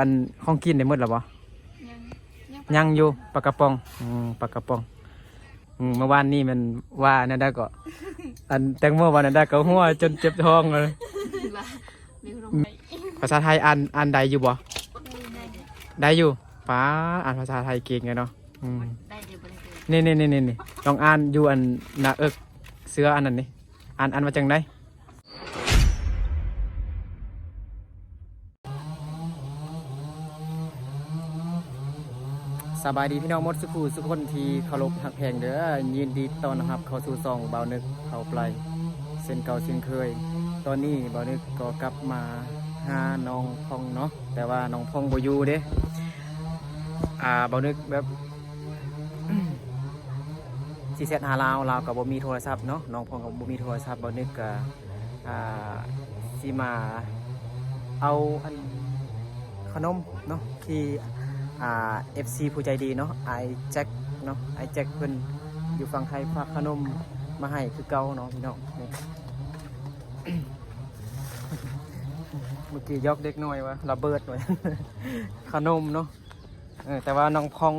ອັນຂອງກິນໄດ້ໝົດແລ້ວບໍ່? ຍັງ ຍັງຢູ່ ປາກະປ໋ອງ ອືມ ປາກະປ໋ອງ ອືມ ເມື່ອວານນີ້ແມ່ນວ່າແນວໃດເກາະ ອັນແຕງໂມວ່າແນວໃດເກາະ ຫົວຈົນເຈັບທ້ອງເລີຍ. ພາສາໄທອ່ານ ອ່ານໄດ້ຢູ່ບໍ່? ໄດ້ຢູ່ ປ້າ ອ່ານພາສາໄທເກັ່ງເລີຍເນາະ. ອືມ ໄດ້ຢູ່ ບໍ່ໄດ້ເກີນ ນີ້ໆໆໆ ລອງອ່ານຢູ່ອັນໜ້າເອິກເສືອອັນນັ້ນນີ້ ອ່ານ ອ່ານວ່າຈັ່ງໃດ? ສະບາຍດີພີ່ນ້ອງໝົດສູ່ຜູ້ສູ່ຄົນທີ່ເຄົາລົບຮັກແພງເດີ. ຍິນດີຕ້ອນຮັບເຂົ້າສູ່ຊ່ອງບ່າວນຶກເຂົ້າໄປເຊັ່ນເກົ່າເຊັ່ນເຄີຍ. ຕອນນີ້ບ່າວນຶກກໍກັບມາຫານ້ອງພອງເນາະ ແຕ່ວ່ານ້ອງພອງບໍ່ຢູ່ເດ້. ອ່າ ບ່າວນຶກແບບ ຊິແຊັດຫາລາວ ລາວກໍບໍ່ມີໂທລະສັບເນາະ ນ້ອງພອງກໍບໍ່ມີໂທລະສັບ. ບ່າວນຶກກໍ ອ່າ ຊິມາເອົາອັນຂະໜົມເນາະ ທີ່ ອ່າ ເອັຟຊີຜູ້ໃຈດີເນາະ ອ້າຍແຈັກເນາະ ອ້າຍແຈັກເພິ່ນຢູ່ຝັ່ງໄທຝາກຂະໜົມມາໃຫ້ຄືເກົ່າເນາະພີ່ນ້ອງ. ນີ້ ເມື່ອກີ້ຢອກເດັກນ້ອຍວ່າລະເບີດວ່າ ຂະໜົມເນາະ. ເອີ ແຕ່ວ່ານ້ອງພອງ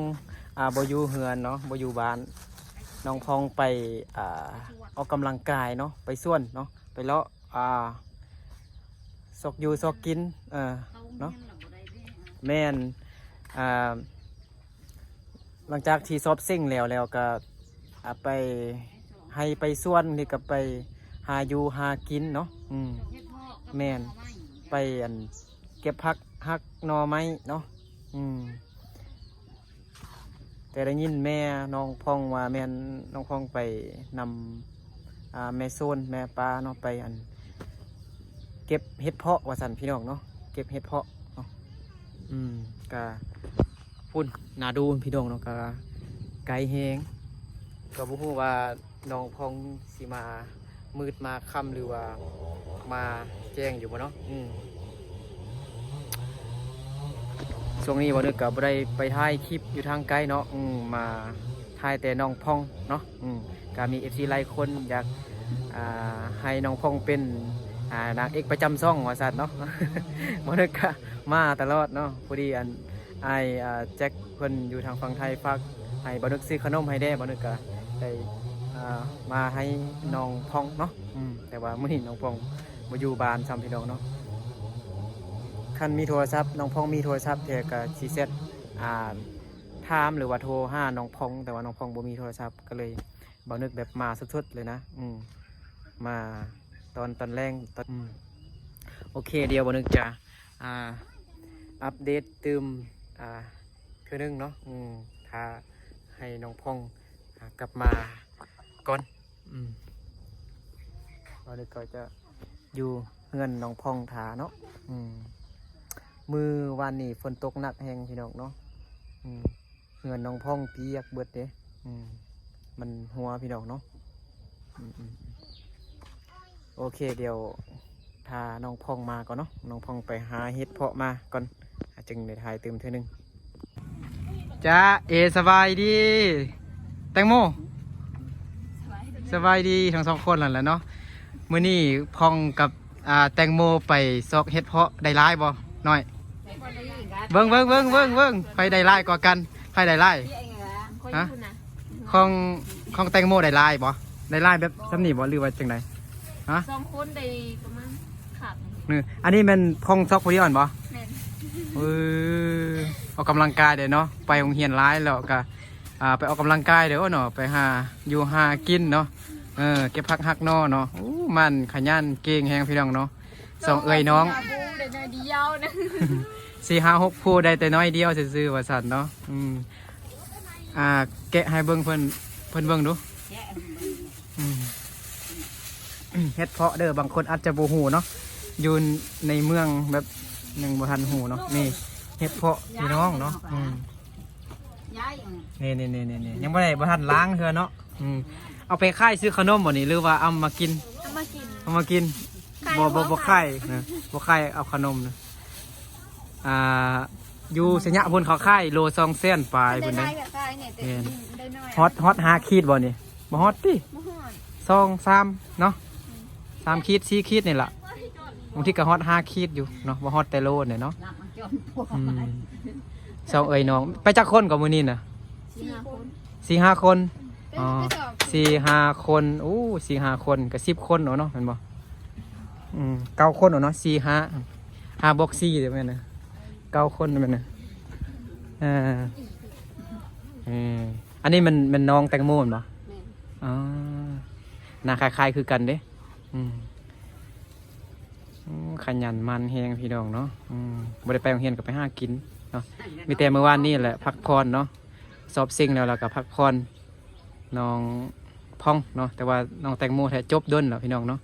ອ່າ ບໍ່ຢູ່ເຮືອນເນາະ ບໍ່ຢູ່ບ້ານ ນ້ອງພອງໄປ ອ່າ ອອກກຳລັງກາຍເນາະ ໄປສວນເນາະ ໄປເລາະ ອ່າ ຊອກຢູ່ຊອກກິນ ເອີ ເນາະ. ແມ່ນ ອ່າ ຫຼັງຈາກທີ່ສອບເສັງແລ້ວ ແລ້ວກໍ ອ່າ ໄປໄຮ່ໄປສວນ ນີ້ກໍໄປຫາຢູ່ຫາກິນເນາະ. ອືມ ແມ່ນ ໄປອັນ ເກັບຜັກຫັກໜໍ່ໄມ້ເນາະ. ອືມ ແຕ່ໄດ້ຍິນແມ່ນ້ອງພອງວ່າແມ່ນນ້ອງພອງໄປນຳ ອ່າ ແມ່ໂຊນແມ່ປາເນາະ ໄປອັນ ເກັບເຫັດເຜາະວ່າຊັ້ນພີ່ນ້ອງເນາະ ເກັບເຫັດເຜາະເນາະ. ອືມ ກະພຸ້ນໜ້າດູພີ່ນ້ອງເນາະ ກະໄກແຮງ ກໍບໍ່ຮູ້ວ່າ ນ້ອງພອງຊິມາມືດມາຄ່ຳ ຫຼືວ່າມາແຈ້ງຢູ່ບໍ່ເນາະ. ອືມ ຊ່ວງນີ້ບ່າວນຶກກໍບໍ່ໄດ້ໄປຖ່າຍຄລິບຢູ່ທາງໄກເນາະ. ອືມ ມາຖ່າຍແຕ່ນ້ອງພອງເນາະ. ອືມ ກໍມີເອັຟຊີຫຼາຍຄົນຢາກ ອ່າ ໃຫ້ນ້ອງພອງເປັນ ອ່າ ນາງເອກປະຈຳຊ່ອງວ່າຊັ້ນເນາະ. ບ່າວນຶກກໍມາຕະຫຼອດເນາະ. ພໍດີອັນ ອ້າຍ ອ່າ ແຈັກເພິ່ນຢູ່ທາງຝັ່ງໄທຝາກໃຫ້ບ່າວນຶກຊື້ຂະໜົມໃຫ້ແດ່ ບ່າວນຶກກະໄດ້ ອ່າ ມາໃຫ້ນ້ອງພອງເນາະ. ອືມ ແຕ່ວ່າມື້ນີ້ນ້ອງພອງບໍ່ຢູ່ບ້ານຊ້ຳພີ່ນ້ອງເນາະ. ຄັນມີໂທລະສັບ ນ້ອງພອງມີໂທລະສັບແທ້ກະຊິແຊັດ ອ່າ ຖາມ ຫຼືວ່າໂທຫານ້ອງພອງ ແຕ່ວ່ານ້ອງພອງບໍ່ມີໂທລະສັບ ກໍເລີຍບ່າວນຶກແບບມາສົດໆເລີຍນະ. ອືມ ມາຕອນ ຕອນແລງ ຕອນ ອືມ ໂອເຄ ດຽວບ່າວນຶກຈະ ອ່າ ອັບເດດຕື່ມ ອ່າ ເທື່ອໜຶ່ງເນາະ. ອືມ ຖ້າໃຫ້ນ້ອງພອງ ອ່າ ກັບມາກ່ອນ. ອືມ ບ່າວນຶກກໍຈະຢູ່ເຮືອນນ້ອງພອງຖ້າເນາະ. ອືມ ມື້ວານນີ້ຝົນຕົກໜັກແຮງພີ່ນ້ອງເນາະ. ອືມ ເຮືອນນ້ອງພອງປຽກເບິດເດ້. ອືມ ມັນຮົ່ວພີ່ນ້ອງເນາະ. ອືມ ໂອເຄ ດຽວຖ້ານ້ອງພອງມາກ່ອນເນາະ ນ້ອງພອງໄປຫາເຫັດເຜາະມາກ່ອນ ອາ ຈຶ່ງໄດ້ຖ່າຍຕື່ມເທື່ອໜຶ່ງ. ຈາເອ ສະບາຍດີ ແຕງໂມ. ສະບາຍດີທັງສອງຄົນນັ້ນແຫຼະເນາະ. ມື້ນີ້ພອງກັບ ອ່າ ແຕງໂມໄປຊອກເຫັດເຜາະ ໄດ້ຫຼາຍບໍ່ນ້ອຍ? ເບິ່ງ ເບິ່ງ ເບິ່ງ ເບິ່ງ ເບິ່ງ ໃຜໄດ້ຫຼາຍກວ່າກັນ? ໃຜໄດ້ຫຼາຍ? ຮະ? ຂອງ ຂອງແຕງໂມໄດ້ຫຼາຍບໍ່? ໄດ້ຫຼາຍແບບຊ່ຳນີ້ບໍ່ ຫຼືວ່າຈັ່ງໃດ? ຮະ? ສອງຄົນໄດ້ປະມານຄາບໜຶ່ງ. ນີ້ ອັນນີ້ແມ່ນພອງຊອກຜູ້ດຽວຫັ້ນບໍ່? ແມ່ນ. ເອີ ອອກກຳລັງກາຍເດ້ເນາະ ໄປໂຮງຮຽນຫຼາຍແລ້ວກະ ອ່າ ໄປອອກກຳລັງກາຍເດີເນາະ ໄປຫາຢູ່ຫາກິນເນາະ. ເອີ ເກັບຜັກຫັກໜໍ່ເນາະ. ໂອ້ ມັນຂະຫຍັນເກັ່ງແຮງພີ່ນ້ອງເນາະ ສອງເອື້ອຍນ້ອງ ໄດ້ໜ້ອຍດຽວນະ ສີ່ຫ້າຫົກຜູ້ໄດ້ແຕ່ໜ້ອຍດຽວຊື່ໆ ວ່າຊັ້ນເນາະ. ອືມ ອ່າ ແກະໃຫ້ເບິ່ງ ເພິ່ນ ເພິ່ນເບິ່ງດູ. ອືມ ເຫັດເຜາະເດີ ບາງຄົນອາດຈະບໍ່ຮູ້ເນາະ ຢູ່ໃນເມືອງແບບຍັງບໍ່ທັນຮູ້ເນາະ. ນີ້ເຫັດເຜາະພີ່ນ້ອງເນາະ. ອືມ ນີ້ໆໆໆ ຍັງບໍ່ໄດ້ ບໍ່ທັນລ້າງເທື່ອເນາະ. ອືມ ເອົາໄປຂາຍຊື້ຂະໜົມບໍ່ນີ້ ຫຼືວ່າເອົາມາກິນ? ເອົາມາກິນ ເອົາມາກິນ. ຂາຍ ບໍ່ ບໍ່ ບໍ່ຂາຍນະ ບໍ່ຂາຍເອົາຂະໜົມນະ. ອ່າ ຢູ່ໄຊຍະພຸ້ນເຂົາຂາຍໂລສອງແສນປາຍພຸ້ນເດ້. ແມ່ນ ຮອດ ຮອດຫ້າຂີດບໍ່ນີ້? ບໍ່ຮອດຕິ? ບໍ່ຮອດ ສອງ ສາມເນາະ. ອືມ ສາມຂີດ ສີ່ຂີດນີ້ລະ ບາງທີກໍຮອດຫ້າຂີດຢູ່ເນາະ ບໍ່ຮອດແຕ່ໂລນີ້ເນາະ. ອືມ ສອງເອື້ອຍນ້ອງ ໄປຈັກຄົນກໍມື້ນີ້ນະ? ສີ່ຫ້າຄົນ ສີ່ຫ້າຄົນ. ອໍ ໄປສອບ ສີ່ຫ້າຄົນ. ໂອ້ ສີ່ຫ້າຄົນກໍສິບຄົນເນາະ ແມ່ນບໍ່? ອືມ ເກົ້າຄົນເນາະ ສີ່ ຫ້າ ຫ້າບວກສີ່ແມ່ນນະ ເກົ້າຄົນແມ່ນນະ. ເອີ ເອີ ອັນນີ້ແມ່ນ ແມ່ນນ້ອງແຕງໂມແມ່ນບໍ່? ແມ່ນ. ອໍ ໜ້າຄ້າຍໆຄືກັນເດ້. ອືມ ໂອ້ ຂະຫຍັນໝັ່ນແຮງພີ່ນ້ອງເນາະ. ອືມ ບໍ່ໄດ້ໄປໂຮງຮຽນກໍໄປຫາກິນເນາະ ມີແຕ່ມື້ວານນີ້ແຫຼະພັກຜ່ອນເນາະ ສອບເສັງແລ້ວ ແລ້ວກໍພັກຜ່ອນ. ນ້ອງພອງເນາະ ແຕ່ວ່ານ້ອງແຕງໂມແທ້ຈົບດົນແລ້ວພີ່ນ້ອງເນາະ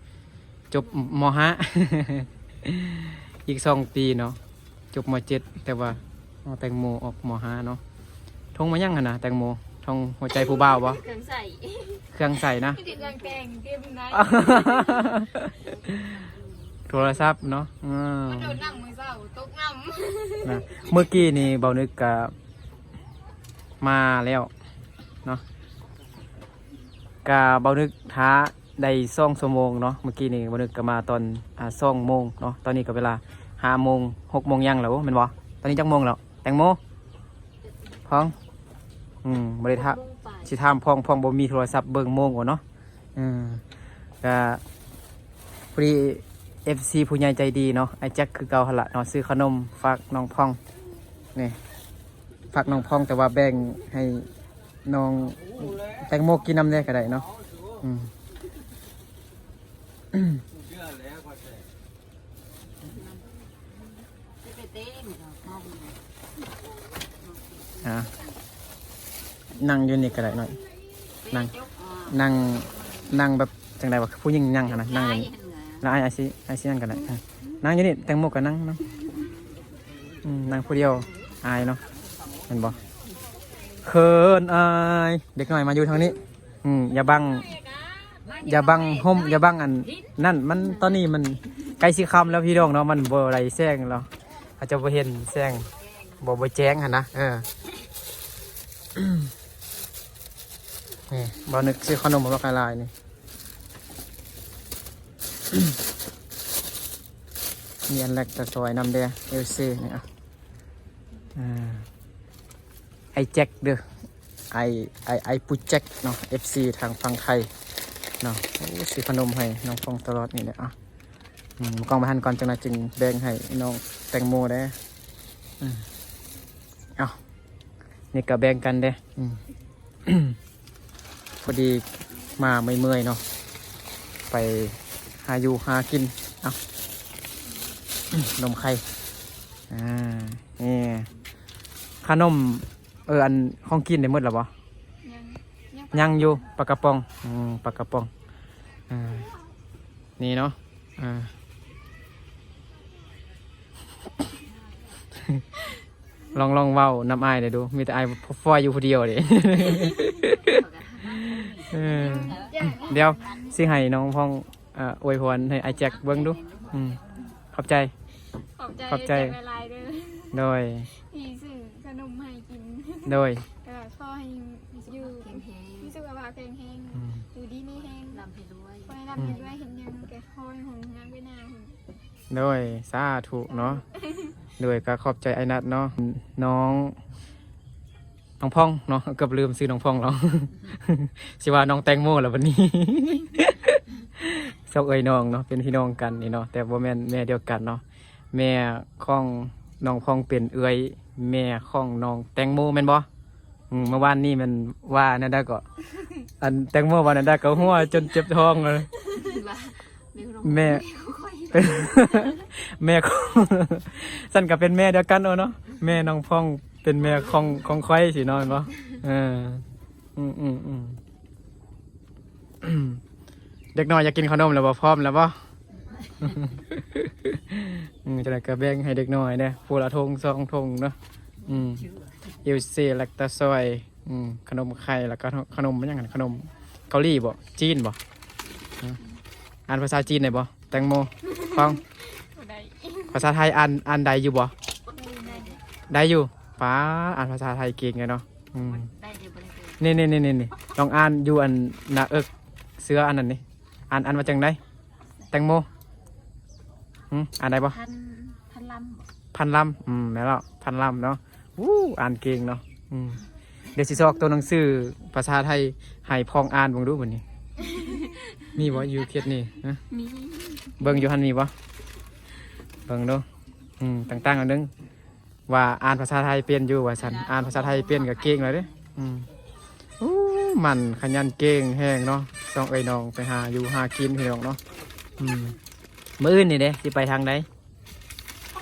ຈົບ ມ.ຫ້າ ອີກສອງປີເນາະ ຈົບ ມ.ເຈັດ ແຕ່ວ່ານ້ອງແຕງໂມອອກ ມ.ຫ້າ ເນາະ. ຖົງມາຫຍັງຫັ້ນນະແຕງໂມ? ຖົງຫົວໃຈຜູ້ບ່າວບໍ່? ເຄື່ອງໃຊ້ ເຄື່ອງໃຊ້ນະ ມີແຕ່ເຄື່ອງແຕ່ງເຕັມໃນ ໂທລະສັບເນາະ. ເອີ ມາໂດດນ້ຳມື້ເຊົ້າ ຕົກນ້ຳ ນະ. ມື້ກີ້ນີ້ເບົານຶກກະມາແລ້ວເນາະ ກະເບົານຶກຖ້າ ໄດ້ສອງຊົ່ວໂມງເນາະ. ມື້ກີ້ນີ້ບໍ່ນຶກກໍມາຕອນ ອ່າ ສອງໂມງເນາະ. ຕອນນີ້ກໍເວລາຫ້າໂມງ ຫົກໂມງຫຍັງແລ້ວ ໂອ້ ແມ່ນບໍ່? ຕອນນີ້ຈັກໂມງແລ້ວ ແຕງໂມ? ພອງ? ອືມ ບໍ່ໄດ້ຖາມ ຊິຖາມພອງ ພອງບໍ່ມີໂທລະສັບເບິ່ງໂມງເນາະ. ເອີ ກະພໍດີ ເອັຟຊີ ຜູ້ໃຫຍ່ໃຈດີເນາະ ອ້າຍແຈັກຄືເກົ່າຫັ້ນລະເນາະ ຊື້ຂະໜົມຝາກນ້ອງພອງ ນີ້ ຝາກນ້ອງພອງ ແຕ່ວ່າແບ່ງໃຫ້ນ້ອງແຕງໂມກິນນຳແດ່ກໍໄດ້ເນາະ. ອືມ ອ່າ ນັ່ງຢູ່ນີ້ກໍໄດ້ເນາະ ນັ່ງ ນັ່ງ ນັ່ງແບບຈັ່ງໃດວະ ຄືຜູ້ຍິງນັ່ງຫັ້ນນະ ນັ່ງຢູ່ນີ້ ແລ້ວອ້າຍ ອ້າຍຊິ ອ້າຍຊິນັ່ງກໍໄດ້. ອ່າ ນັ່ງຢູ່ນີ້ ແຕງໂມກໍນັ່ງ ນັ່ງ ອືມ ນັ່ງຜູ້ດຽວ ອາຍເນາະ ແມ່ນບໍ່? ເຂີນອາຍ ເດັກນ້ອຍມາຢູ່ທາງນີ້. ອືມ ຢ່າບັງ ຢ່າບັງຮົ່ມ ຢ່າບັງອັນນັ້ນ ມັນ ຕອນນີ້ມັນໃກ້ຊິຄ່ຳແລ້ວພີ່ນ້ອງເນາະ ມັນບໍ່ໄດ້ແສງແລ້ວ ເຂົາເຈົ້າບໍ່ເຫັນແສງ ບໍ່ ບໍ່ແຈ້ງຫັ້ນນະ. ເອີ ນີ້ ບໍ່ນຶກຊື້ຂະໜົມມາບັກຫຼາຍໆນີ້ ມີອັນແລັກຕາຊອຍນຳແດ່ ເອວເຊນີ້ ອ່າ ອ້າຍແຈັກເດີ ອ້າຍ ອ້າຍ ອ້າຍປູແຈັກເນາະ ເອັຟຊີທາງຝັ່ງໄທເນາະ. ໂອ້ ຊື້ຂະໜົມໃຫ້ນ້ອງຟອງຕະຫຼອດນີ້ແຫຼະ. ອ່ະ ອືມ ກ້ອງມາຫັນກ່ອນ ຈັກໜ່ອຍຈຶ່ງແບ່ງໃຫ້ນ້ອງແຕງໂມເດ້. ອືມ ເອົ້າ ນີ້ກໍແບ່ງກັນເດ້. ອືມ ພໍດີມາເມື່ອຍໆເນາະ ໄປຫາຢູ່ຫາກິນ. ເອົ້າ ໜົມໄຂ່ ອ່າ ນີ້ ຂະໜົມ ເອີ ອັນ ຂອງກິນໄດ້ໝົດແລ້ວບໍ່? ຍັງ ຍັງຢູ່ ປາກະປ໋ອງ. ອືມ ປາກະປ໋ອງ ອ່າ ນີ້ເນາະ ອ່າ ລອງ ລອງເວົ້ານຳອ້າຍໄດ້ດູ ມີແຕ່ອ້າຍຟອຍຢູ່ຜູ້ດຽວເດ້. ເອີ ດຽວຊິໃຫ້ນ້ອງພອງ ອາ ອວຍພອນໃຫ້ອ້າຍແຈັກເບິ່ງດູ. ອືມ ຂອບໃຈ ຂອບໃຈ ຂອບໃຈ ອ້າຍແຈັກຫຼາຍໆເດີ ໂດຍ ທີ່ຊື້ຂະໜົມໃຫ້ກິນ ໂດຍ ແລ້ວກໍຂໍໃຫ້ຢູ່ ມີສຸຂະພາບແຂງແຮງ ອືມ ຢູ່ດີມີແຮງ ລ່ຳໃຫ້ລວຍ ຂໍໃຫ້ລ່ຳໃຫ້ລວຍ ອືມ ເຮັດຫຍັງກໍຂໍໃຫ້ຮຸ່ງເຮືອງໄປໜ້າພຸ້ນ. ໂດຍ ສາທຸເນາະ. ໂດຍ ກໍຂອບໃຈອ້າຍນັດເນາະ ນ້ອງ ນ້ອງພອງເນາະ ເກືອບລືມຊື່ນ້ອງພອງແລ້ວ ຊິວ່ານ້ອງແຕງໂມແລ້ວບັດນີ້. ສອງເອື້ອຍນ້ອງເນາະ ເປັນພີ່ນ້ອງກັນນີ້ເນາະ ແຕ່ບໍ່ແມ່ນແມ່ດຽວກັນເນາະ. ແມ່ຂອງນ້ອງພອງເປັນເອື້ອຍແມ່ຂອງນ້ອງແຕງໂມແມ່ນບໍ່? ອືມ ເມື່ອວານນີ້ແມ່ນວ່າແນວໃດເກາະ ອັນແຕງໂມວ່າແນວໃດເກາະ ຫົວຈົນເຈັບທ້ອງເລີຍ ວ່າ ແມ່ ແມ່ຂອງ ແມ່ຂອງ ຊັ້ນກໍເປັນແມ່ດຽວກັນເນາະ ແມ່ນ້ອງພອງເປັນແມ່ຂອງ ຂອງຂ້ອຍຊີ້ເນາະ ແມ່ນບໍ່? ເອີ ອືມ ເດັກນ້ອຍຢາກກິນຂະໜົມແລ້ວບໍ່? ພ້ອມແລ້ວບໍ່? ອືມ ຈັ່ງໃດກໍແບ່ງໃຫ້ເດັກນ້ອຍແດ່ ຜູ້ລະຖົງສອງຖົງເນາະ. ອືມ ເອວເຊ ແລັກຕາຊອຍ ອືມ ຂະໜົມໄຂ່ ແລ້ວກໍຂະໜົມຫຍັງຫັ້ນ ຂະໜົມເກົາຫຼີບໍ່? ຈີນບໍ່? ຮະ ອ່ານພາສາຈີນໄດ້ບໍ່? ແຕງໂມ ຟັງ ບໍ່ໄດ້ ພາສາໄທອ່ານ ອ່ານໄດ້ຢູ່ບໍ່? ໄດ້ ໄດ້ຢູ່ ໄດ້ຢູ່. ປ້າ ອ່ານພາສາໄທເກັ່ງເລີຍເນາະ. ອືມ ໄດ້ຢູ່ ບໍ່ໄດ້ເກັ່ງ. ນີ້ໆໆໆ ລອງອ່ານຢູ່ອັນໜ້າເອິກເສືອອັນນັ້ນນີ້ ອ່ານ ອ່ານວ່າຈັ່ງໃດ? ແຕງໂມ ຫຶ ອ່ານໄດ້ບໍ່? ພັນ ພັນລຳບໍ່? ພ ພັນລຳ ອືມ ແມ່ນແລ້ວ ພັນລຳເນາະ. ວູ້ ອ່ານເກັ່ງເນາະ. ອືມ ດຽວຊິຊອກໂຕໜັງສືພາສາໄທໃຫ້ພອງອ່ານເບິ່ງດູບັດນີ້. ມີບໍ່ຢູ່ເຂດນີ້? ຮະ? ມີ. ເບິ່ງຢູ່ຫັ້ນມີບໍ່? ເບິ່ງດູ. ອືມ ຕ່າງໆ ອັນໜຶ່ງ ວ່າອ່ານພາສາໄທເປັນຢູ່ວ່າຊັ້ນ. ອ່ານພາສາໄທເປັນກໍເກັ່ງແລ້ວເດ້. ອືມ ໂອ້ ໝັ່ນຂະຫຍັນເກັ່ງແຮງເນາະ ສອງເອື້ອຍນ້ອງໄປຫາຢູ່ຫາກິນພີ່ນ້ອງເນາະ. ອືມ ມື້ອື່ນນີ້ເດ້ ຊິໄປທາງໃດ?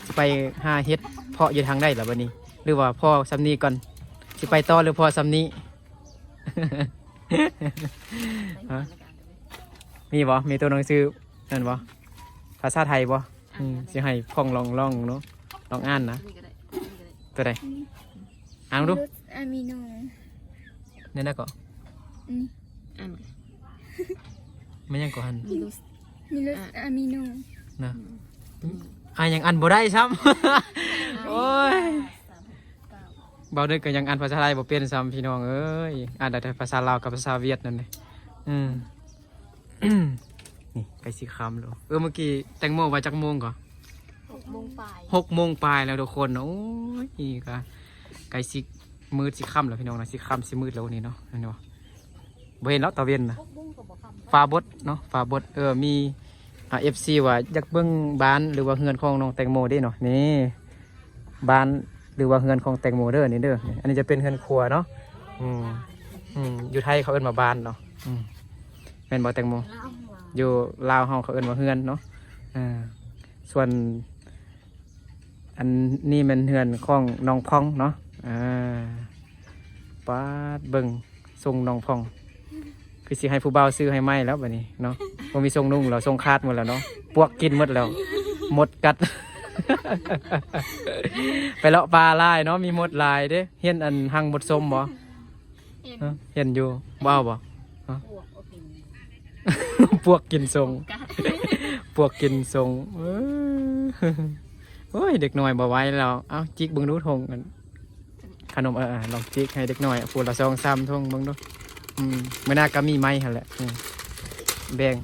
ຊິໄປຫາເຫັດເພາະຢູ່ທາງໃດລະບັດນີ້ ຫຼືວ່າພໍສ່ຳນີ້ກ່ອນ? ຊິໄປຕໍ່ຫຼືພໍສ່ຳນີ້? ຮະ? ມີບໍ່? ມີໂຕໜັງສືນັ້ນບໍ່? ພາສາໄທບໍ່? ອືມ ຊິໃຫ້ພອງລອງ ລອງເນາະ ລອງອ່ານນະ. ໂຕໃດ? ອ່ານເບິ່ງດູ. ອາມິໂນ. ແນວໃດເກາະ? ອືມ ອ່ານ ແມ່ນຫຍັງເກາະຫັ້ນ? ມີລຸສ ມີລຸສ ອາ ອາມິໂນ ນະ. ອ່ານຫຍັງ? ອ່ານບໍ່ໄດ້ຊ້ຳ. ໂອ້ຍ ບ່າວນຶກກໍຍັງອ່ານພາສາໄທບໍ່ເປັນຊ້ຳ ພີ່ນ້ອງເອີຍ. ອ່ານໄດ້ແຕ່ພາສາລາວກັບພາສາຫວຽດນັ້ນແຫຼະ. ອືມ ນີ້ໃກ້ຊິຄ່ຳແລ້ວ. ເອີ ເມື່ອກີ້ແຕງໂມວ່າຈັກໂມງກໍ? ຫົກໂມງປາຍ ຫົກໂມງປາຍແລ້ວທຸກຄົນ. ໂອ້ຍ ນີ້ກໍໃກ້ຊິມືດຊິຄ່ຳແລ້ວ ພີ່ນ້ອງນະ. ຊິຄ່ຳຊິມືດແລ້ວນີ້ເນາະ. ເຫັນບໍ່? ບໍ່ເຫັນແລ້ວຕາເວັນນະ. ຫົກໂມງກໍບໍ່ຄ່ຳ ຟ້າບົດເນາະ ຟ້າບົດ. ເອີ ມີ ອ່າ ເອັຟຊີ ວ່າຢາກເບິ່ງບ້ານ ຫຼືວ່າເຮືອນຂອງນ້ອງແຕງໂມເດ້ເນາະ. ນີ້ບ້ານ ຫຼືວ່າເຮືອນຂອງແຕງໂມເດີ ນີ້ເດີ. ອັນນີ້ຈະເປັນເຮືອນຄົວເນາະ. ອືມ ອືມ ຢູ່ໄທເຂົາເອີ້ນວ່າບ້ານເນາະ. ອືມ ແມ່ນບໍ່ແຕງໂມ? ຢູ່ລາວເຮົາເຂົາເອີ້ນວ່າເຮືອນເນາະ. ເອີ ສ່ວນອັນນີ້ແມ່ນເຮືອນຂອງນ້ອງພອງເນາະ. ອ່າ ປາດ ເບິ່ງ ຊົງນ້ອງພອງ ຄືຊິໃຫ້ຜູ້ບ່າວຊື້ໃຫ້ໃໝ່ແລ້ວບັດນີ້ເນາະ. ບໍ່ມີຊົງນຸ່ງແລ້ວ ຊົງຂາດໝົດແລ້ວເນາະ. ປວກກິນໝົດແລ້ວ ມົດກັດ. ໄປເລາະປ່າຫຼາຍເນາະ ມີມົດຫຼາຍເດ້. ເຫັນອັນຮັງມົດສົມບໍ່? ເຫັນ ຮະ? ເຫັນຢູ່. ບໍ່ເອົາບໍ່? ຮະ? ປວກກິນຊົງ ປວກກິນຊົງ. ເອີ ໂອ້ຍ ເດັກນ້ອຍບໍ່ໄຫວແລ້ວ. ເອົາ ຈິກເບິ່ງດູຖົງ ອັນ ຂະໜົມ. ເອີ ເອີ ລອງຈິກໃຫ້ເດັກນ້ອຍຜູ້ລະສອງສາມຖົງເບິ່ງດູ. ອືມ ມື້ໜ້າກໍມີໃໝ່ຫັ້ນແຫຼະ. ອືມ ແບ່ງ.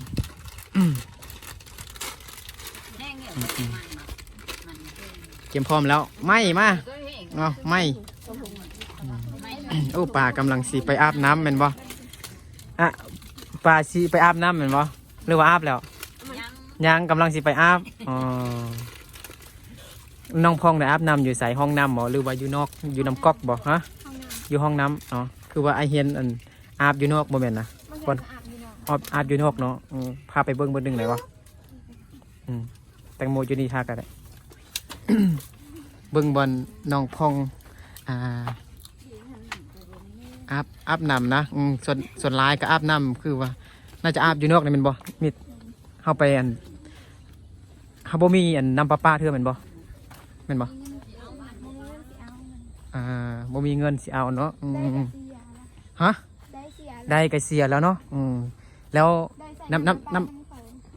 ອືມ ອືມ ກຽມພ້ອມແລ້ວ. ໄໝ້ມາ ເອົາໄໝ້. ອືມ ໂອ້ ປາກຳລັງຊິໄປອາບນ້ຳແມ່ນບໍ່? ອະ ປາຊິໄປອາບນ້ຳແມ່ນບໍ່ ຫຼືວ່າອາບແລ້ວ? ຍັງ ຍັງ ກຳລັງຊິໄປອາບ. ອໍ ນ້ອງພອງໄດ້ອາບນ້ຳຢູ່ໃສ? ຫ້ອງນ້ຳບໍ່ ຫຼືວ່າຢູ່ນອກ ຢູ່ນ້ຳກັອກບໍ່? ຮະ? ຫ້ອງນ້ຳ ຢູ່ຫ້ອງນ້ຳເນາະ. ຄືວ່າອ້າຍເຫັນອັນອາບຢູ່ນອກບໍ່ແມ່ນນະ? ບໍ່ແມ່ນ ບ່ອນ ອາບຢູ່ນອກ ອາບ ອາບຢູ່ນອກເນາະ. ເອີ ພາໄປເບິ່ງເບິ່ງໜຶ່ງໄດ້ບໍ່? ອືມ ແຕງໂມຢູ່ນີ້ຖ້າກໍໄດ້. ເບິ່ງບ່ອນນ້ອງພອງ ອ່າ ອາບ ອາບນ້ຳນະ. ອືມ ສ່ວນ ສ່ວນຫຼາຍກໍອາບນ້ຳ ຄືວ່າໜ້າຈະອາບຢູ່ນອກນີ້ແມ່ນບໍ່? ມີ ເຮົາໄປອັນ ເຮົາບໍ່ມີອັນນ້ຳປະປາເທື່ອແມ່ນບໍ່? ແມ່ນບໍ່? ອ່າ ບໍ່ມີເງິນຊິເອົາເນາະ. ອືມ ຮະ? ໄດ້ກໍເສຍແລ້ວເນາະ. ອືມ ແລ້ວ ນ້ຳ ນ້ຳ ນ້ຳ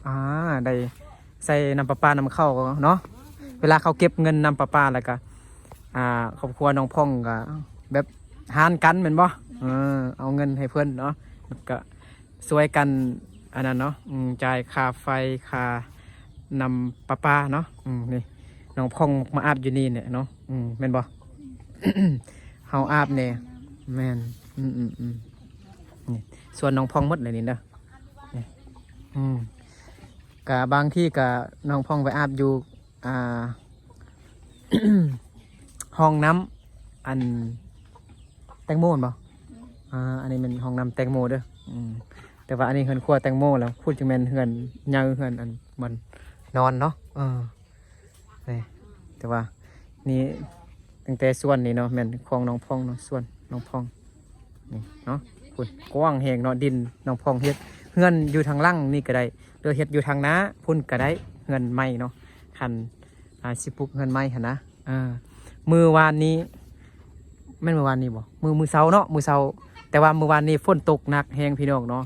ອ່າ ໄດ້ໃສ່ນ້ຳປະປານຳເຂົາເນາະ. ເວລາເຂົາເກັບເງິນນ້ຳປະປາ ແລ້ວກໍ ອ່າ ຄອບຄົວນ້ອງພອງກໍແບບຫານກັນແມ່ນບໍ່? ເອີ ເອົາເງິນໃຫ້ເພິ່ນເນາະ ແລ້ວກໍຊ່ວຍກັນອັນນັ້ນເນາະ. ອືມ ຈ່າຍຄ່າໄຟ ຄ່ານ້ຳປະປາເນາະ. ອືມ ນີ້ ນ້ອງພອງມາອາບຢູ່ນີ້ແຫຼະເນາະ. ອືມ ແມ່ນບໍ່? ເຮົາອາບແດ່. ແມ່ນ. ອືມໆໆ ນີ້ ສ່ວນນ້ອງພອງໝົດເລີຍນີ້ເດີ. ນີ້ ອືມ ກະບາງທີກະນ້ອງພອງໄປອາບຢູ່ ອ່າ ຫ້ອງນ້ຳ ອັນ ແຕງໂມແມ່ນບໍ່? ອ່າ ອັນນີ້ແມ່ນຫ້ອງນ້ຳແຕງໂມເດີ. ອືມ ແຕ່ວ່າອັນນີ້ເຮືອນຄົວແຕງໂມ ແລ້ວພຸ້ນຈຶ່ງແມ່ນເຮືອນໃຫຍ່ ເຮືອນອັນ ບ່ອນນອນເນາະ. ເອີ ນີ້ ແຕ່ວ່ານີ້ ຕັ້ງແຕ່ສ່ວນນີ້ເນາະ ແມ່ນຂອງນ້ອງພອງເນາະ ສ່ວນນ້ອງພອງນີ້ເນາະ. ພຸ້ນກວ້າງແຮງເນາະ ດິນນ້ອງພອງເຮັດເຮືອນຢູ່ທາງຫຼັງນີ້ກໍໄດ້ ຫຼືເຮັດຢູ່ທາງໜ້າພຸ້ນກໍໄດ້ ເຮືອນໃໝ່ເນາະ. ຄັນ ອ່າ ຊິປຸກເຮືອນໃໝ່ຫັ້ນນະ. ອ່າ ມື້ວານນີ້ ແມ່ນມື້ວານນີ້ບໍ່? ມື້ ມື້ເຊົ້າເນາະ ມື້ເຊົ້າ. ແຕ່ວ່າມື້ວານນີ້ຝົນຕົກໜັກແຮງພີ່ນ້ອງເນາະ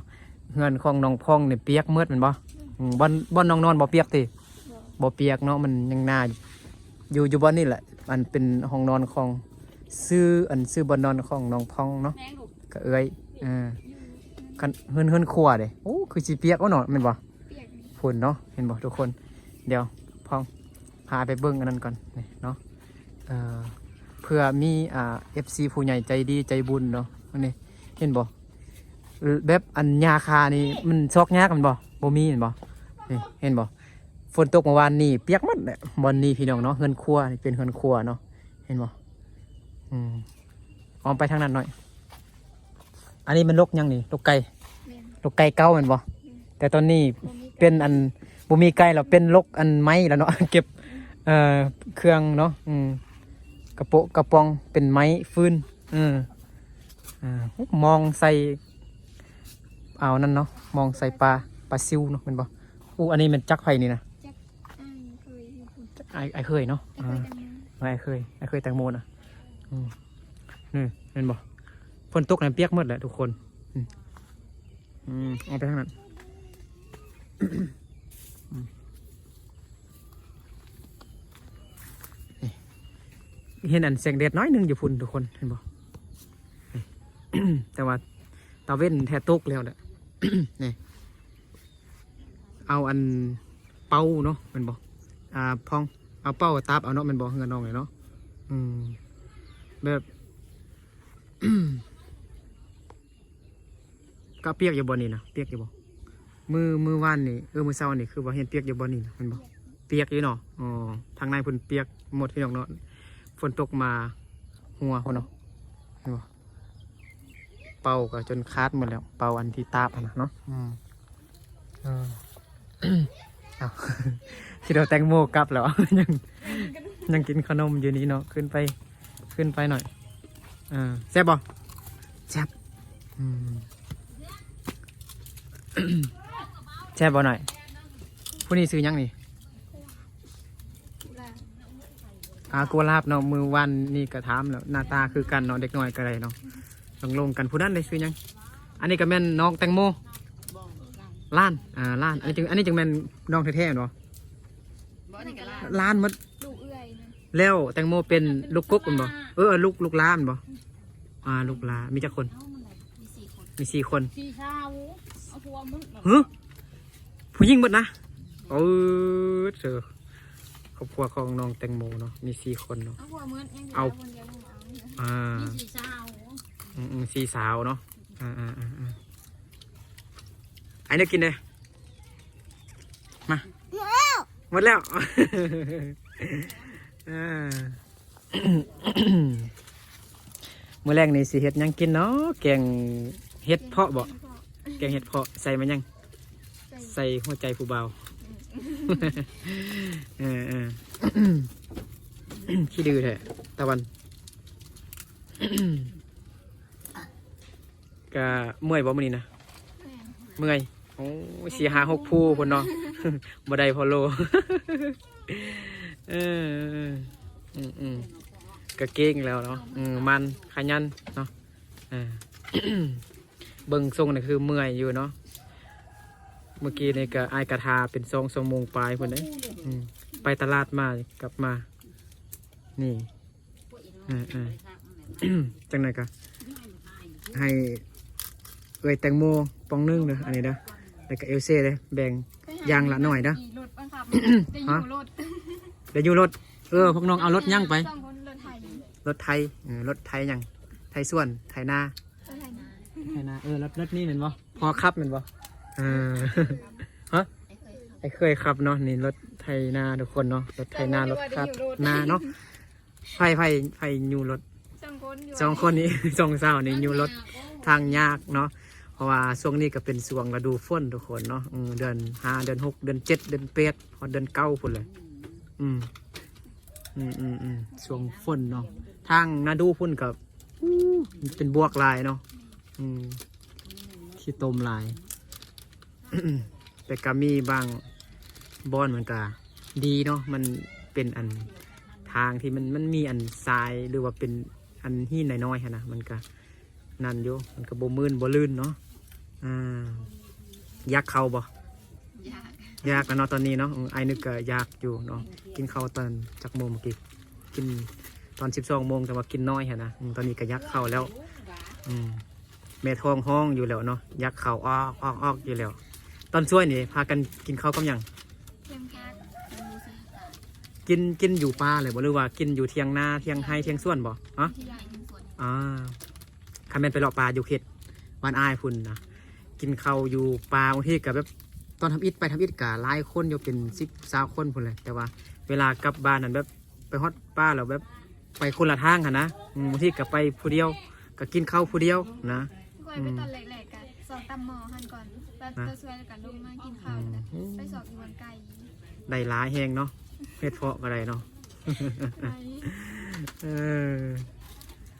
ເຮືອນຂອງນ້ອງພອງນີ້ປຽກໝົດແມ່ນບໍ່? ອືມ ບ່ອນ ບ່ອນນ້ອງນອນບໍ່ປຽກຕິ? ບໍ່ປຽກເນາະ ມັນຍັງໜາຢູ່. ຢູ່ບ່ອນນີ້ແຫຼະ ອັນເປັນຫ້ອງນອນຂອງ ຊື່ ອັນຊື່ບ່ອນນອນຂອງນ້ອງພອງເນາະ ກະເອື້ອຍ. ເອີ ຄັນເຮືອນ ເຮືອນຄົວເດ້. ໂອ້ ຄືຊິປຽກເນາະ ແມ່ນບໍ່? ພຸ້ນເນາະ ເຫັນບໍ່ທຸກຄົນ? ດຽວພອງ ພ ພາໄປເບິ່ງອັນນັ້ນກ່ອນນີ້ເນາະ ເອີ ເພື່ອມີ ອ່າ ເອັຟຊີ ຜູ້ໃຫຍ່ໃຈດີໃຈບຸນເນາະ ນີ້ເຫັນບໍ່ ແບບອັນຫຍ້າຄານີ້ມັນຊອກຍາກແມ່ນບໍ່? ບໍ່ມີແມ່ນບໍ່? ນີ້ເຫັນບໍ່? ຝົນຕົກເມື່ອວານນີ້ປຽກໝົດແຫຼະ ບ່ອນນີ້ພີ່ນ້ອງເນາະ ເຮືອນຄົວນີ້ເປັນເຮືອນຄົວເນາະ ເຫັນບໍ່? ອືມ ອ້ອມໄປທາງນັ້ນໜ້ອຍ ອັນນີ້ແມ່ນລົກຫຍັງນີ້? ລົກໄກ່ ແມ່ນ ລົກໄກ່ເກົ່າແມ່ນບໍ່? ແມ່ນ ແຕ່ຕອນນີ້ ບໍ່ມີໄກ່ ເປັນອັນ ບໍ່ມີໄກ່ແລ້ວ ເປັນລົກອັນໄມ້ແລ້ວເນາະ ເກັບ ເອີ ເຄື່ອງເນາະ ອືມ ກະໂປະກະປ໋ອງເປັນໄມ້ຟືນ ເອີ ອ່າ ມອງໃສ່ອ່າວນັ້ນເນາະ ມອງໃສ່ປາ ປາຊິວເນາະ ແມ່ນບໍ່? ອູ້ ອັນນີ້ແມ່ນຈັກໃຜນີ້ນະ? ຈັກອ້າຍເຄີຍຢູ່ພຸ້ນ ຈັກອ້າຍ ອ້າຍເຄີຍເນາະ ອ້າຍເຄີຍແຕງໂມ ອ່າ ອ້າຍເຄີຍ ອ້າຍເຄີຍແຕງໂມນະ ອືມ ນີ້ແມ່ນບໍ່? ຝົນຕົກນີ້ປຽກໝົດແຫຼະທຸກຄົນ ອືມ ອືມ ເອົາໄປທາງນັ້ນ ອືມ ນີ້ ເຫັນອັນແສງແດດໜ້ອຍໜຶ່ງຢູ່ພຸ້ນທຸກຄົນ ເຫັນບໍ່? ນີ້ ແຕ່ວ່າຕາເວັນແທ້ຕົກແລ້ວແຫຼະ ນີ້ ເອົາອັນເປົາເນາະ ແມ່ນບໍ່? ອ່າ ພອງ ເອົາເປົາຕາບເອົາເນາະ ແມ່ນບໍ່? ເຮືອນນ້ອງນີ້ເນາະ ອືມ ແບບ ກະປຽກຢູ່ບໍ່ນີ້ນະ? ປຽກຢູ່ບໍ່? ມື້ ມື້ວານນີ້ ເອີ ມື້ເຊົ້ານີ້ຄືວ່າເຫັນປຽກຢູ່ບໍ່ນີ້ນະ ແມ່ນບໍ່? ປຽກຢູ່ເນາະ ອໍ ທາງໃນພຸ້ນປຽກໝົດພີ່ນ້ອງເນາະ ຝົນຕົກມາຫົວພຸ້ນເນາະ ເຫັນບໍ່? ເປົາກໍຈົນຂາດໝົດແລ້ວ ເປົາອັນທີ່ຕາບຫັ້ນນະເນາະ ອືມ ເອີ ອ້າວ ຄິດວ່າແຕງໂມກັບແລ້ວ ຍັງ ຍັງກິນຂະໜົມຢູ່ນີ້ເນາະ ຂຶ້ນໄປ ຂຶ້ນໄປໜ້ອຍ ເອີ ແຊບບໍ່? ແຊບ ອືມ ແຊບບໍ່ໜ້ອຍ? ຜູ້ນີ້ຊື່ຫຍັງນີ້? ອ່າ ກຸຫຼາບເນາະ ມື້ວານນີ້ກໍຖາມແລ້ວ ໜ້າຕາຄືກັນເນາະ ເດັກນ້ອຍກໍໄດ້ເນາະ ລົງໆກັນ. ຜູ້ນັ້ນເດ້ຊື່ຫຍັງ? ອັນນີ້ກໍແມ່ນນ້ອງແຕງໂມ ຫຼານ ອ່າ ຫຼານ ອັນນີ້ຈຶ່ງ ອັນນີ້ຈຶ່ງແມ່ນນ້ອງແທ້ໆແມ່ນບໍ່? ບໍ່ ອັນນີ້ກໍຫຼານ ຫຼານໝົດ ລູກເອື້ອຍນະ ແລ້ວແຕງໂມເປັນລູກກົກແມ່ນບໍ່? ເອີ ລູກ ລູກຫຼານບໍ່? ອ່າ ລູກຫຼານ ມີຈັກຄົນ? ມີສີ່ຄົນ ມີສີ່ຄົນ ສີ່ສາວ ເອົາຜົວໝົດ ຮະ? ຜູ້ຍິງໝົດນະ? ເອີ ເຊີ ຄອບຄົວຂອງນ້ອງແຕງໂມເນາະ ມີສີ່ຄົນເນາະ ເອົາຜົວໝົດ ຍັງເອົາຄົນດຽວ ຍັງເອົາ ອ່າ ມີສີ່ສາວ ອືມໆ ສີ່ສາວເນາະ ອ່າໆໆ ໄອ້ແນວກິນເດ້ ມາ ໝົດແລ້ວ ໝົດແລ້ວ ອ່າ ມື້ແລງນີ້ຊິເຮັດຫຍັງກິນເນາະ? ແກງເຫັດເຜາະບໍ່? ແກງເຫັດເຜາະ ແກງເຫັດເຜາະ ໃສ່ມາຫຍັງ? ໃສ່ ໃສ່ຫົວໃຈຜູ້ບ່າວ ອືມ ເອີໆ ຂີ້ດື້ແທ້ຕາວັນ. ກະເມື່ອຍບໍ່ມື້ນີ້ນະ? ເມື່ອຍ ເມື່ອຍ ໂອ້ຍ ສີ່ຫ້າຫົກຜູ້ພຸ້ນເນາະ ບໍ່ໄດ້ພໍໂລ ເອີ ອືມໆ ກະເກັ່ງແລ້ວເນາະ ເອີ ໝັ່ນຂະຫຍັນເນາະ ເອີ ເບິ່ງຊົງນີ້ຄືເມື່ອຍຢູ່ເນາະ ເມື່ອກີ້ນີ້ກະອ້າຍກະຖ້າເປັນສອງຊົ່ວໂມງປາຍພຸ້ນເດ້ ອືມ ໄປຕະຫຼາດມາກັບມາ ນີ້ ເອີໆ ຈັ່ງໃດກໍໃຫ້ເອື້ອຍແຕງໂມປ່ອງໜຶ່ງເດີ ອັນນີ້ເດີ ແລ້ວກໍເອວເຊເດີ ແບ່ງຢ່າງລະໜ້ອຍເດີ ໄດ້ຢູ່ລົດ ໄດ້ຢູ່ລົດ ເອີ ພວກນ້ອງເອົາລົດຫຍັງໄປ? ສອງຄົນ ລົດໄຖ ລົດໄຖ ເອີ ລົດໄຖຫຍັງ? ໄຖສວນ ໄຖນາ ໄຖນາ ເອີ ລົດ ລົດນີ້ແມ່ນບໍ່? ພໍ່ຂັບແມ່ນບໍ່? ເອີ ຮະ? ອ້າຍເຂີຍຂັບເນາະ ນີ້ລົດໄຖນາທຸກຄົນເນາະ ລົດໄຖນາ ລົດຂັບນາເນາະ ໃຜ ໃຜ ໃຜຍູ້ລົດ? ສອງຄົນ ສອງຄົນນີ້ ສອງສາວນີ້ຍູ້ລົດ ທາງຍາກເນາະ ເພາະວ່າຊ່ວງນີ້ກໍເປັນຊ່ວງລະດູຝົນທຸກຄົນເນາະ ເດືອນຫ້າ ເດືອນຫົກ ເດືອນເຈັດ ເດືອນແປດ ຮອດເດືອນເກົ້າພຸ້ນແຫຼະ ອືມ ອືມໆໆ ຊ່ວງຝົນເນາະ ທາງນາດູພຸ້ນກໍ ອູ້ ເປັນບວກຫຼາຍເນາະ ອືມ ຂີ້ຕົມຫຼາຍ ແຕ່ກໍມີບາງບ່ອນມັນກໍດີເນາະ ມັນເປັນອັນທາງທີ່ມັນ ມັນມີອັນຊາຍ ຫຼືວ່າເປັນອັນຫີນນ້ອຍໆຫັ້ນນະ ມັນກໍນັ້ນຢູ່ ມັນກໍບໍ່ມື່ນບໍ່ລື່ນເນາະ ອ່າ ຢາກເຂົ້າບໍ່? ຢາກ ຢາກແລ້ວເນາະຕອນນີ້ເນາະ ອືມ ອ້າຍນຶກກໍຢາກຢູ່ເນາະ ກິນເຂົ້າຕອນຈັກໂມງເມື່ອກີ້? ກິນຕອນສິບສອງໂມງ ແຕ່ວ່າກິນນ້ອຍຫັ້ນນະ ອືມ ຕອນນີ້ກໍຢາກເຂົ້າແລ້ວ ອືມ ແມ່ທ້ອງຮ້ອງຢູ່ແລ້ວເນາະ ຢາກເຂົ້າອອກໆໆຢູ່ແລ້ວ ຕອນຊ່ວຍນີ້ພາກັນກິນເຂົ້າກັບຫຍັງ? ແກງຜັກ ເມນູໃສ່ຜັກກາດ ກິນ ກິນຢູ່ປ່າເລີຍບໍ່ ຫຼືວ່າກິນຢູ່ຖຽງນາ ຖຽງໄຮ່ ຖຽງສວນບໍ່? ຮະ ອ່າ ຄັນແມ່ນໄປເລາະປ່າຢູ່ເຂດບ້ານອ້າຍພຸ້ນນະ ກິນເຂົ້າຢູ່ປ່າ ບາງທີກໍແບບ ຕອນທຳອິດໄປທຳອິດກໍຫຼາຍຄົນຢູ່ ເປັນສິບຊາວຄົນພຸ້ນແຫຼະ ແຕ່ວ່າເວລາກັບບ້ານນັ້ນແບບ ໄປຮອດປ່າແລ້ວແບບ ໄປຄົນລະທາງຫັ້ນນະ ອືມ ບາງທີກໍໄປຜູ້ດຽວ ກໍກິນເຂົ້າຜູ້ດຽວນະ. ຂ້ອຍໄປຕອນແລກໆ ກໍຊອກຕຳໝໍ່ຫັ້ນກ່ອນ ແບບ ນະ ຕົວະຊ່ວຍ ແລ້ວກໍລົງມາກິນເຂົ້າ ອືມ ແລ້ວກໍໄປຊອກຢູ່ບ່ອນໄກ. ໄດ້ຫຼາຍແຮງເນາະ ເຫັດເຜາະກໍໄດ້ເນາະ. ໄດ້ ເອີ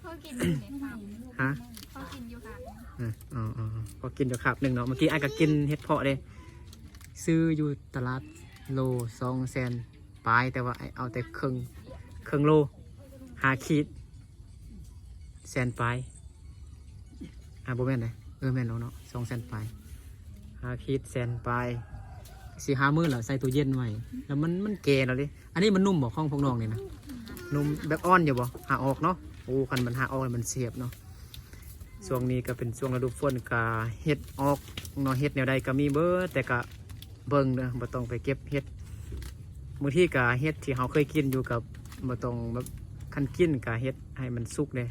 ພໍກິນຢູ່ເດ້ ຄາບ ຮະ ພໍກິນຢູ່ຄາບໜຶ່ງ. ເອີ ອໍໆ ພໍກິນຢູ່ຄາບໜຶ່ງເນາະ. ເມື່ອກີ້ອ້າຍກໍກິນເຫັດເຜາະເດ້ ຊື້ຢູ່ຕະຫຼາດໂລສອງແສນປາຍ ແຕ່ວ່າອ້າຍເອົາແຕ່ເຄິ່ງ ເຄິ່ງໂລ ຫ້າຂີດ ແສນປາຍ. ອ່າ ບໍ່ແມ່ນເດ້ ເອີ ແມ່ນແລ້ວເນາະ ສອງແສນປາຍ ຫ້າຂີດ ແສນປາຍ ສີ່ຫ້າມື້ແລ້ວ ໃສ່ຕູ້ເຢັນໄວ້ ແລ້ວມັນ ມັນແກ່ແລ້ວເດ້. ອັນນີ້ມັນນຸ່ມບໍ່ ຂອງພວກນ້ອງນີ້ນະ? ນຸ່ມ ແບບອ່ອນຢູ່ບໍ່? ຫາອອກເນາະ. ໂອ້ ຄັນມັນຫາອອກແລ້ວມັນແຊບເນາະ. ຊ່ວງນີ້ກໍເປັນຊ່ວງລະດູຝົນ ກໍເຫັດອອກເນາະ ເຫັດແນວໃດກໍມີເບີດ ແຕ່ກໍເບິ່ງເດີ ບໍ່ຕ້ອງໄປເກັບເຫັດ. ບາງທີກໍເຫັດທີ່ເຮົາເຄີຍກິນຢູ່ກໍບໍ່ຕ້ອງແບບ ຄັນກິນກໍເຮັດໃຫ້ມັນສຸກເດ້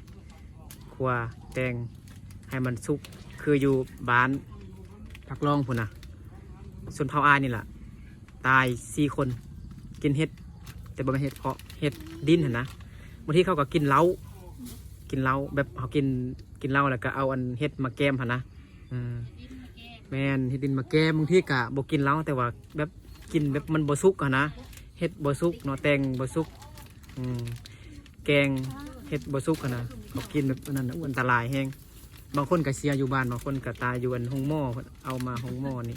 ຂົ້ວແຕ່ງໃຫ້ມັນສຸກ ຄືຢູ່ບ້ານພັກລອງພຸ້ນນະ ຊົນເຜົ່າອ້າຍນີ້ລະ ຕາຍສີ່ຄົນ ກິນເຫັດ ແຕ່ບໍ່ແມ່ນເຫັດເຜາະ ເຫັດດິນຫັ້ນນະ. ບາງທີເຂົາກໍກິນເຫຼົ້າ ກິນເຫຼົ້າ ແບບເຮົາກິນ ກິນເຫຼົ້າແລ້ວກໍເອົາອັນເຫັດມາແກ້ມຫັ້ນນະ. ເອີ ແມ່ນ ເຫັດດິນມາແກ້ມ. ບາງທີກໍບໍ່ກິນເຫຼົ້າ ແຕ່ວ່າແບບກິນແບບມັນບໍ່ສຸກຫັ້ນນະ ເຫັດບໍ່ສຸກເນາະ ແຕ່ງບໍ່ສຸກ ອືມ ແກງເຫັດບໍ່ສຸກຫັ້ນນະ ເຂົາກິນແບບອັນນັ້ນນະ ໂອ້ ອັນຕະລາຍແຮງ. ບາງຄົນກໍເສຍຢູ່ບ້ານ ບາງຄົນກໍຕາຍຢູ່ອັນໂຮງໝໍ ເພິ່ນເອົາມາໂຮງໝໍນີ້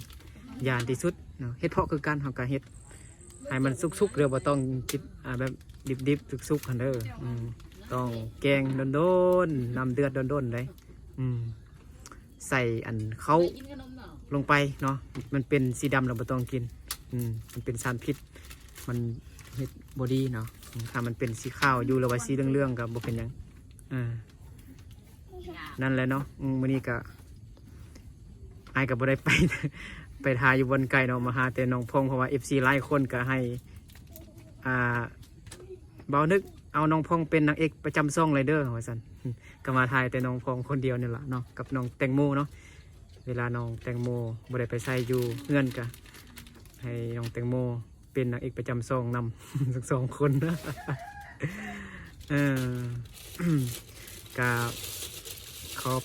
ຢ້ານທີ່ສຸດເນາະ. ເຫັດເຜາະຄືກັນ ເຮົາກໍເຮັດໃຫ້ມັນສຸກໆເດີ ບໍ່ຕ້ອງກິນ ອ່າ ແບບດິບໆ ສຸກໆຫັ້ນເດີ. ອືມ ຕ້ອງແກງດົນໆ ນ້ຳເດືອດດົນໆເດ້. ອືມ ໃສ່ອັນເຂົ້າລົງໄປເນາະ ມັນເປັນສີດຳແລ້ວບໍ່ຕ້ອງກິນ. ອືມ ມັນເປັນສານພິດ ມັນເຮັດບໍ່ດີເນາະ. ອືມ ຖ້າມັນເປັນສີຂາວຢູ່ ຫຼືວ່າສີເຫຼືອງໆ ກໍບໍ່ເປັນຫຍັງ. ອ່າ ນັ້ນແຫຼະເນາະ. ອືມ ມື້ນີ້ກໍ ອ້າຍກໍບໍ່ໄດ້ໄປ ໄປຖ່າຍຢູ່ບ່ອນໄກເນາະ ມາຫາແຕ່ໜອງພອງ ເພາະວ່າເອັຟຊີຫຼາຍຄົນກໍໃຫ້ ອ່າ ບ່າວນຶກ ເອົານ້ອງພອງເປັນນາງເອກປະຈຳຊ່ອງເລີຍເດີ ວ່າຊັ້ນ. ກໍມາຖ່າຍແຕ່ນ້ອງພອງຄົນດຽວນີ້ລະເນາະ ກັບນ້ອງແຕງໂມເນາະ. ເວລານ້ອງແຕງໂມບໍ່ໄດ້ໄປໃສຢູ່ເຮືອນ ກໍໃຫ້ນ້ອງແຕງໂມເປັນນາງເອກປະຈຳຊ່ອງນຳ ທັງສອງຄົນ. ເອີ ກໍຂອບ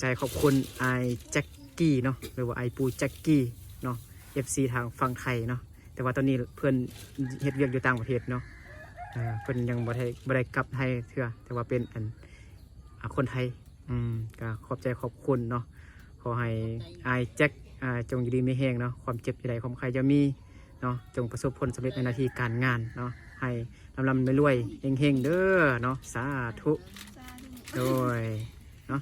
ໃຈຂອບຄຸນອ້າຍແຈັກກີ້ເນາະ ຫຼືວ່າອ້າຍປູແຈັກກີ້ເນາະ ເອັຟຊີທາງຝັ່ງໄທເນາະ. ແຕ່ວ່າຕອນນີ້ເພິ່ນເຮັດວຽກຢູ່ຕ່າງປະເທດເນາະ ເອີ ເພິ່ນຍັງບໍ່ໄດ້ ບໍ່ໄດ້ກັບໄທເທື່ອ ແຕ່ວ່າເປັນອັນ ອ່າ ຄົນໄທ. ອືມ ກໍຂອບໃຈຂອບຄຸນເນາະ. ຂໍໃຫ້ອ້າຍແຈັກ ອ່າ ຈົ່ງຢູ່ດີມີແຮງເນາະ ຄວາມເຈັບຢ່າໄດ້ ຄວາມໄຂ້ຢ່າມີເນາະ ຈົ່ງປະສົບຜົນສຳເລັດໃນໜ້າທີ່ການງານເນາະ ໃຫ້ລ່ຳໆລວຍໆ ເຮັງໆເດີເນາະ ສາທຸ. ໂດຍເນາະ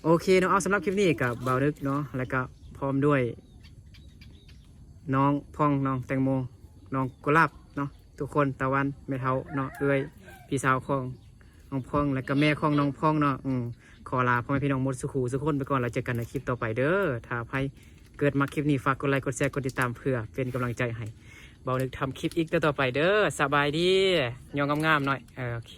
ໂອເຄເນາະ. ເອົາ ສຳລັບຄລິບນີ້ກໍບ່າວນຶກເນາະ ແລ້ວກໍພ້ອມດ້ວຍ ນ້ອງພອງ ນ້ອງແຕງໂມ ນ້ອງກຸຫຼາບເນາະ ທຸກຄົນ ຕາວັນ ແມ່ເຖົ້າເນາະ ເອື້ອຍ ພີ່ສາວຂອງນ້ອງພອງ ແລ້ວກໍແມ່ຂອງນ້ອງພອງເນາະ. ອືມ ຂໍລາພໍ່ແມ່ພີ່ນ້ອງໝົດສູ່ຄູ່ສູ່ຄົນໄປກ່ອນ ແລ້ວເຈີກັນໃນຄລິບຕໍ່ໄປເດີ. ຖ້າໃຜເກີດມັກຄລິບນີ້ ຝາກກົດໄລ ກົດແຊ ກົດຕິດຕາມ ເພື່ອເປັນກຳລັງໃຈໃຫ້ບ່າວນຶກທຳຄລິບອີກຕໍ່ໆໄປເດີ. ສະບາຍດີ ຍ່ອງງາມໆໜ້ອຍ. ເອີ ໂອເຄ.